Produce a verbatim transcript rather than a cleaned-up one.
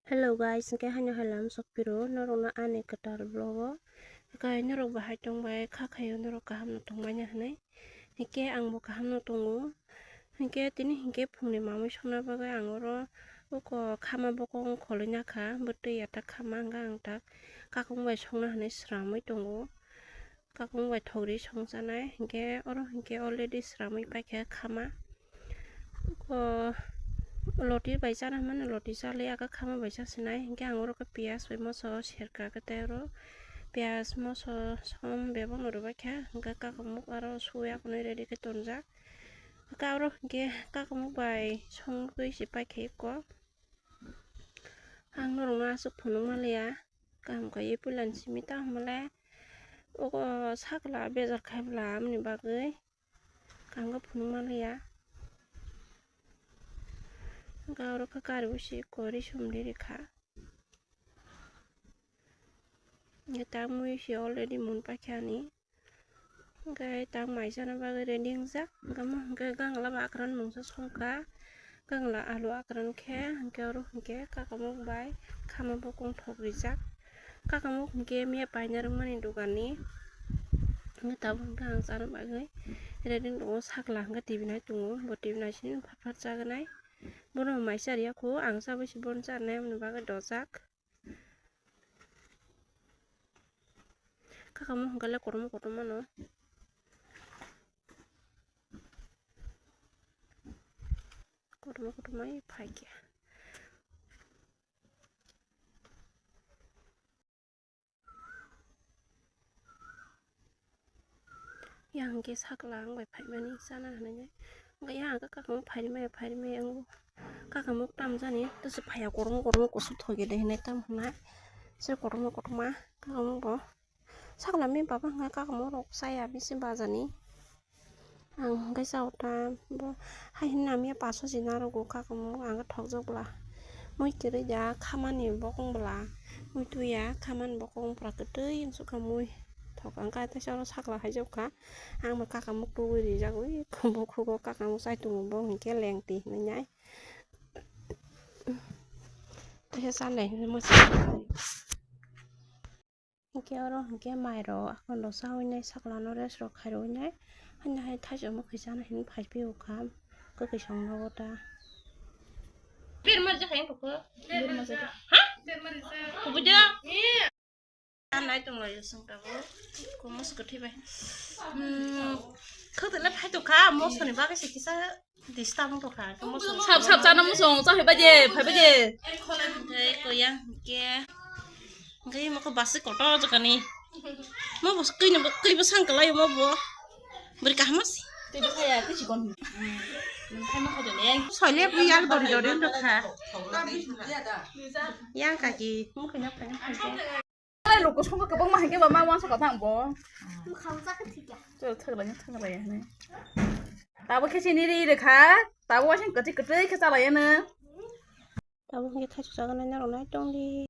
Hello guys, hwnkhe haino hai lam sokphiro norokno ani kwtal vlog o. Hwnkhe norok bahai tongbai, kha khaio norok kaham no tongmani hinwi. Hwnkhe angbo kaham no tongo. Hwnkhe tini hwnkhe phungni mamwi songna bagwi ang oro uko khama bokong kholwi nakha, bo twi ya tak khama hwnkhe ang tak kakung bai songna hinwi sramwi tongo. Kakung bai thogri songchanai, hwnkhe oro hwnkhe already sramwi paikha khama. O loti bai chana hwnmano, loti chaliya khe khama bai chasinai, hwnkhe ang oro khe piyaj bai moso serka khe tei oro piyaj moso som bebakno rwbaikha, hwnkhe kakamuk aro suya kunui ready khe tonjak. Hwnkhe oro hwnkhe kakamuk bai songwi se paikha eko. Ang norokno aswk phunukma liya, kaham kaiwi puilani simi ta hwnmale oko sakla bejak khai bwla aboni bagwi kaham khe phunukma liya. Hwnkhe oro khe kari busi kori somdi rikha. Hwnkhe tak mui se already mun paikha ani. Hwnkhe tak mai chana bagwi ready wngjak. Hwnkhe mo hwnkhe gangla ba akran mungsa songkha. Gangla alu akran khe, hwnkhe oro hwnkhe kakamuk bai khama bokong thok rijak. Kakamuk hwnkhe miya paina rwmani doganni. Hwnkhe tabuk hwnkhe ang chana bagwi ready wngo, sakla hwnkhe T V nai tongo. Bo T V nai sini phat phat chagnai. Bono mai chariya kho, ang chabai se bono charnai, aboni bagwi dojak. Kakamuk hwnkhe le kotorma kotorma no. Kotorma kotorma wi phaikhe. Yang hwnkhe sakla ang bai phaimani chana hinwi. Hwnkhe yang hwnkhe kakamuk pharimaya pharimaya wngo. Kakamuk tamjani tei se phaiya kotorma kotorma kusuk thokgede hinwi tamo hwnai. Se kotorma kotorma kakamuk bo. Sakla mi baba hwnka kakamuk rok chaya bisi bajani. Ang hwnkhe chao ta bo hai hwnwi namiya paso si narogo kakamuk ang thokjak bwla. Mui kwrwi ya khamani bokong bwla. Mui twi ya khamani bokong bwla kwtwi wngsukha mui. Thok ang kha teisa oro sakla haijak kha. Ang bo kakamuk tugwi rijak ui bukhugo kakamuk chai tongo bo hwnkhe lengtwi hinwi nai. Teisa chanai hinwi masa. Hwnkhe oro hwnkhe mairok akhonrok chawi nai, saklano rest rok khairwi nai, haino hai thaichuk mwkhwi chana hinwi phai phio kha, kwkhwi song nogo ta. Berma rwjak hai wngkha kho. Berma rwjak. Ha? Berma rwjak. Kubui de. Nai tonglaio chwng tabuk. Komo se kwthwi bai. Hmm, khwtwle phai tongkha, mosoni bagwi se kisa. Disturb wng tongkha, khe mosong. Sap sap chana mosong, chahai baje, phai baje. Hwnkhe koya hwnkhe. Hwnkhe imo khe basi kotor jokani. Mo bo kwi no, kwi bo sang kalai mo bo. Bwrwi kaham se. Tei bo saya kwi chikon. Soile bwi yal dori dori wng tongkha. Yang kaki, mo khe no phai no phai. Nai luku songkha kwbangma hinkhe ba ma uansukha thang bo. Bwkhao chakha thikya. Chwla thwglai thwglai hinwi. Tabuk khe chini ri rwkha. Tabuk waising kwtwi kwtwi khe chalaiyano. Tabuk hinkhe thaichuk chagwi nai norok nai tongdi.